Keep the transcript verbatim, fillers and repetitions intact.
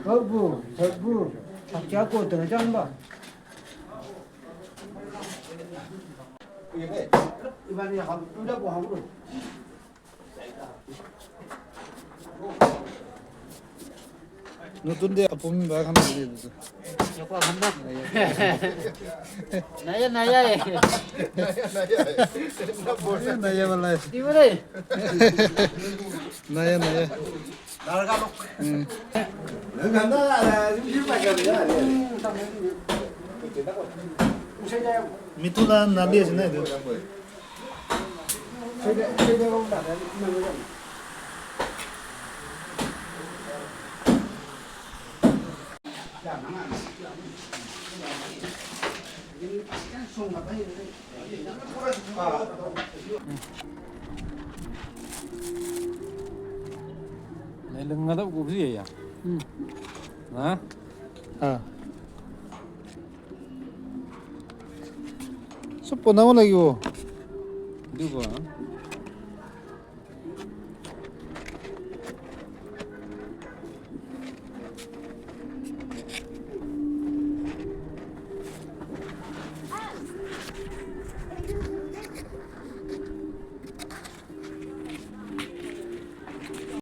Abu, abu, acha ko tena jamba. Notun de apumi ba khan de. Yoko khan na. Naya, naya, eh. Naya wala. Di ba re? Naya, naya. Hmm. Mitu la nali ase na etu. Nai lenga da ko bi ya. Hmm. Ha? Ha. Sob bonabo lagibo. Etu koa.